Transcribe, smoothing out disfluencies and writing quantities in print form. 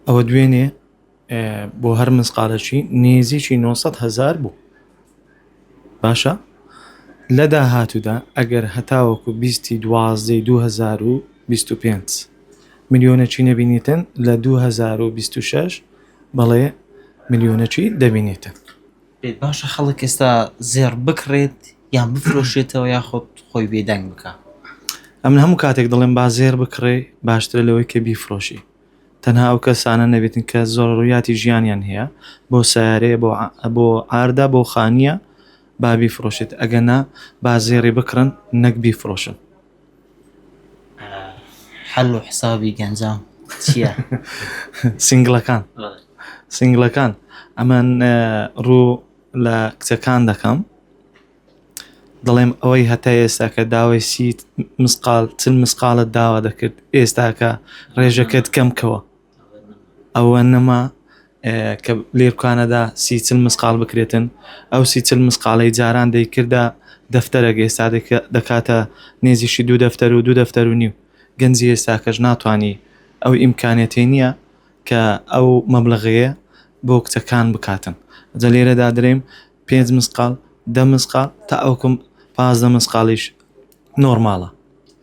ئەوە دوێنێ بۆ هەر مسقالەکی نێزیکی 900 هزار بوو باشە لە داهاتوودا ئەگەر هەتاوەکو بیستی دوازدەی 2025 ملیۆنەکی نەبینیتن لە 2026 بەڵێ ملیۆنەکی دەبینیتن. پێت باشە خەڵک ئێستا زێڕ بکڕێت یان بفرۆشێتەوە یاخود خۆی بێدەنگ بکا؟ ئەمن هەموو کاتێک دەڵێم با زێڕ بکڕێ باشترە لەوەی کە بیفرۆشی. تەنها ئەو کەسانە نەبێتن کە زەروریاتی ژیانیان هەیە بۆ سەیارەیە بۆ بۆ عاردە بۆ خانیە با بیفرۆشێت ئەگەنا با زێڕی بکڕن نەک بیفرۆشن. حەل و حسابی گەنجان چییە؟ سینگڵەکان سینگڵەکان ئەمن ڕوو لە کچەکان دەکەم دەڵێم ئەوەی هەتا ئێستاکە داوای سی مسقال چل مسقالت داوا دەکرد ئێستاکە ڕێژەکەت کەم کەوە ئەوە نەما کە لێرکانەدا سی چل مسقال بکرێتن ئەو سی چل مسقالەی جاران دەیکردە دەفتەرەک ئێستا دەکاتە نێزیشی دوو دەفتەر و دوو دەفتەر و نیو گەنجی ئێستاکەش ناتوانانی ئەو ئیمکانەتی نییە کە ئەو مەبلغەیە بۆ کچەکان بکاتن جا لێرەدا درێم پێنج مسقاڵ دە مسقاڵ تا ئەوکم 15 مسقاڵیش نۆرماڵە.